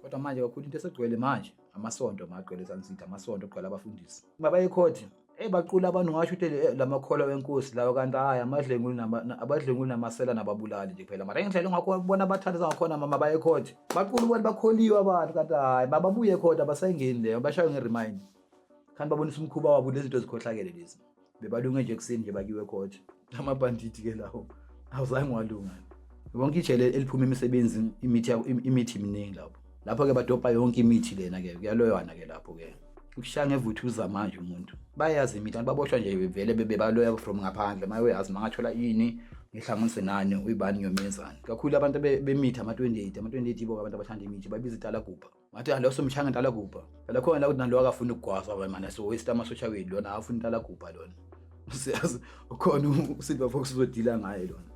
Kodwa manje kakhulu into esegcwele manje amasonto magcwele Sun City, amasonto ogcwele abafundisi. Uma baye ecourt, hey, baqula abantu, ngasho ukuthi lamakholwa wenkosi lawo, kanti hayi, amadlenguli, abadlenguli namasela nababulali nje kuphela. Mara indlela ongakho bona abathatha ngakhona mama baye ecourt, baqula ubona bakholiwe abantu, kanti hayi, mababuye ecourt, abasayingeni leyo, bashaywe nge-remind. Kanti babonisa umkhuba wabo, lezi zinto ezikhohlakele lezi. Bebalunge nje ekuseni nje bakiwe ecourt. Amabhanditi ke lawo, awuzange walunga. Yonke ijele eliphuma imisebenzi, imithi, imithi iminingi lapho. Lapho-ke badobha yonke imithi lena-ke, kuyaloywana-ke lapho-ke. Ukushaya ngevuthuza manje umuntu. Bayazi imithi, abantu baboshwa nje vele bebaloya from ngaphandle. Maye uyazi mangathola ini, ngihlanganise nani, uyibani, ngiyomenzani. Kakhulu abantu bemithi ama-28, ama-28 yibo abantu abathanda imithi, babiza italagubha. Ngathi alo somshaya ngentalagubha. Phela khona la ukuthi nalo akafuni ukugwazwa manje, so waste amasosha wethu lona, afuna intalagubha lona. Siyazi ukhona uSilver Fox uzodila ngaye lona.